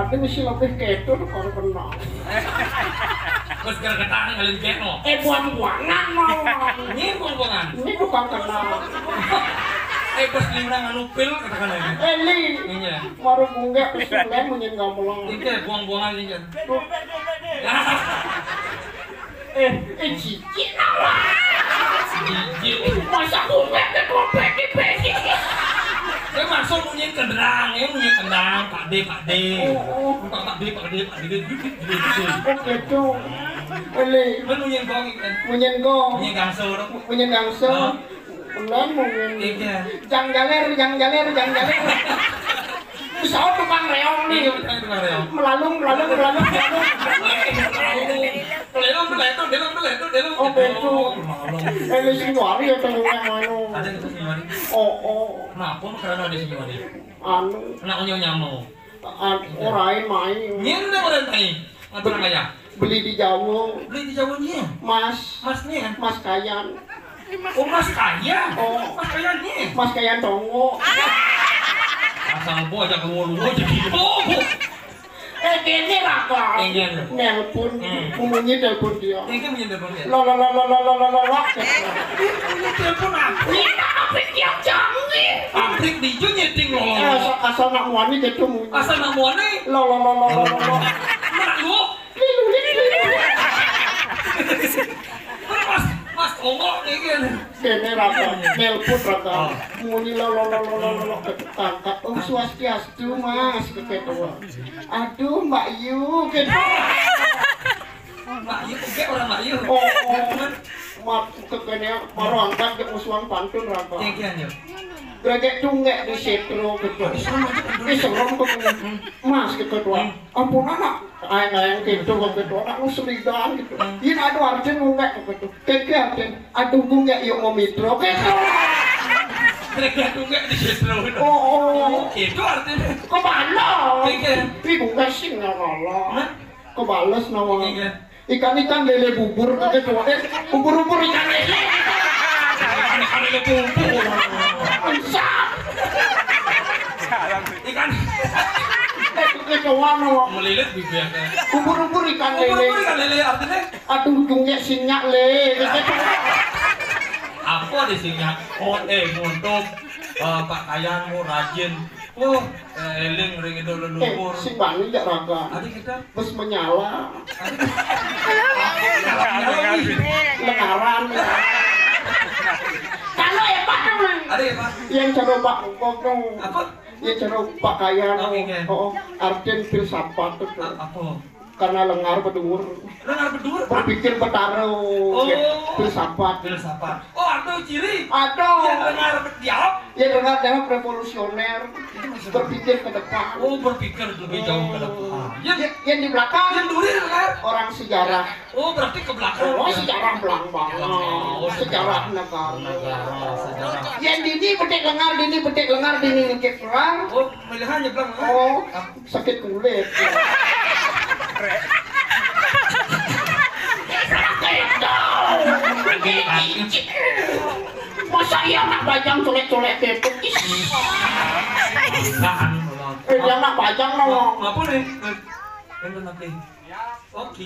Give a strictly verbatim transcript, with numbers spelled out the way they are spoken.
Ati mesti lebih keto tuh kalau kenal. Terus gara-gara kali gek no. Eh, buang-buangan mau. Ini buang-buangan. Ini tukang kenal. Eh, pas liuran anu pil katakan ini. Eh, Li. Iya. Baru bunggek terus lain munyin gamelan. Iya, buang-buangan ini. Tuh. Eh, eh, cici nawa. Cici. Masa bunggek ke dua pedi-pedi. Saya masuk munyin kenderang, ya munyin kenderang, Pak D, Pak D. Oh, oh. Pak, Pak D, Pak D, Pak D, Pak D. Oh, gitu. Li. Kan munyin gong kan. Munyin gong. Munyin gangsur. Munyin gangsur. Oh. Bener munyin. Iya. Jang jaler, jang jaler, jang jaler. Pesawat tukang reong nih. Iya, betul, tukang reong. Melalung, melalung, melalung, melalung. Melalung, melalung, melalung, melalung. Oh, betul. Eh, di sini hari ya, tengoknya mana? Ada di sini hari. Oh, oh. Kenapa karena ada sini hari? Anu. Kena onyo nyamo. An-, orang main. Ini udah orang main. Ngatur ayah. Beli di Jawa. Beli di Jawa nih. Mas. Mas nih ya? Mas Kayan. Oh, Mas Kaya. Oh. Mas Kaya nih. Mas Kayan Tongo. Asal bo aja keluar-luar jadi. Oh. Eh, ini Raka. Iya, iya. Nelpon. Hmm. Munyi telepon dia. Ini munyi telepon dia. Lo, lo, lo. Ini munyi telepon apa? Ini apa yang canggih? Pabrik di Ijo nyeting lo. Eh, asal, asal nak muani gitu munyi. Asal nak muani. Lo, lo, lo. Nak lu? Mas, Mas Tongo ini. Dene Raka, nelpon Raka. Oh. Muni lo, lo, lo, lo, lo, lo, lo, angkat. Oh, swastiastu, Mas, keketua. Aduh, Mbak Yu, gitu. Mbak Yu, oke, orang Mbak Yu. Oh, oh. Mat, kekene, baru angkat ke musuhan pantun Raka. Iya, iya, iya. Gregek tunggek di setro, gitu. Ih, serem aja, Mas, keketua. Hmm. Ampun, anak. Aeng-aeng gitu kok gitu, anak lu selidan gitu. Hmm. Yen aduh arjen ngungek kok gitu. Keke arjen, aduh ngungek yuk mau mitro gitu. Mereka tuh nggak di setro gitu. Oh, oh. Gitu artinya. Kok mana? Keke. Ih, bunga sih nggak malah. Hah? Kebales nama. Iya. Ikan-ikan lele bubur gitu. Eh, ubur-ubur ikan lele. Ikan lele bubur. Bisa. Ikan. Eh, kecewaan, Wak. Melilit bibirnya. Ubur-ubur ikan lele. Ubur-ubur ikan lele, artinya? Aduh, ujungnya sinyak, Le. Apa di sinyak? Oh, eh, nguntuk, eh, pakaianmu rajin. Oh, eh, eling ring itu leluhur. Eh, si Bani jak raga. Ada kita. Bus menyala. Ada kita. Apa menyala? Lengaran. Kalau hebat, Mang. Ada ya, Pak? Yang coba Pak Kok dong. Apa? Ya, cara pakaian. Oke, oke. Oh, oh. Artian filsafat tuh. A-, apa? Karena lengar bedur. Lengar bedur, Pak? Berpikir betara. Oh. Filsafat. Filsafat. Oh, ada ciri. Ada. Yang lengar be-, dialog. Yang lengar dialog revolusioner. Itu maksudnya? Berpikir ke depan. Oh, berpikir lebih jauh ke depan. Hmm. Ya. Ya, yang di belakang. Yang duri lengar. Orang sejarah. Oh, berarti ke belakang. Oh, ya? Sejarah belang banget. Oh, sejarah negara. Negara, sejarah. Yang dini betik lengar, dini betik lengar, dini ngecek perang. Oh, milihan ya belang lengar. Oh, sakit kulit. Masa iya anak bajang colek-colek ketok? Ih. Nah, eh, dia anak bajang, no. Apa nih? Yang nanti. Oke.